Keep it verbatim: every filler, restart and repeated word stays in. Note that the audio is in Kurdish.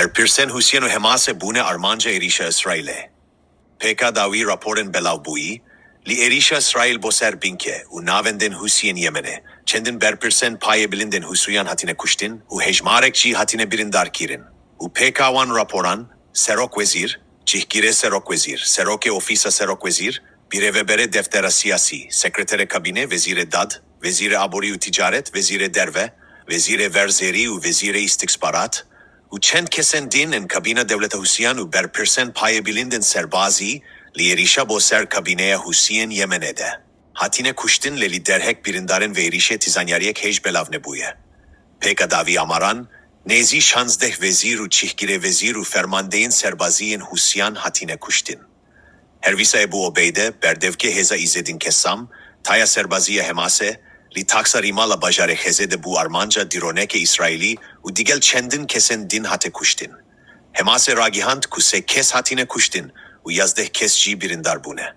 Berpirsên Hûsiyan û Hemasê bûne armanca êrîşa Îsraîlê. Pêka dawî raporên belavbûyî, li êrîşa Îsraîl bo ser bînke û navendên Hûsiyên Yemenê, çendin berpirsên payê bilindên Hûsiyan hatine kuştin û hejmarek jî hatine birîndarkirin. Û pêka wan raporan, serokwezîr, cihgirê serokwezîr, serokê ofîsa serokwezîr, birêveberê deftera siyasî, sekreterê kabîne, wezîrê dad, wezîrê aborî û ticaret, wezîrê derve, wezîrê verzêrî û wezîrê îstixbarat û çend kesên din in kabîna dewleta Hûsiyan û berpirsên payê bilindên serbazî li êrîşa bo ser kabîneya Hûsiyên Yemenê de hatine kuştin, lê li derhek birîndarên vê êrîşê ti zanyariyek hêj belav nebûye. Pêka dawî amaran, nêzî şazdeh wezîr û cihgirê wezîr û fermandeyên serbazî yên Hûsiyan hatine kuştin. Hervîsa Ebû Obeyde, berdevkê hêza Îzedîn Kessam, taya serbazî ya Hemasê, li taxa Rîmala bajarê Xezê de bû armanca dronekê Îsraîlî û digel çendin kesên din hate kuştin. Hemasê ragihand ku sê kes hatine kuştin û yazdeh kes jî birîndar bûne.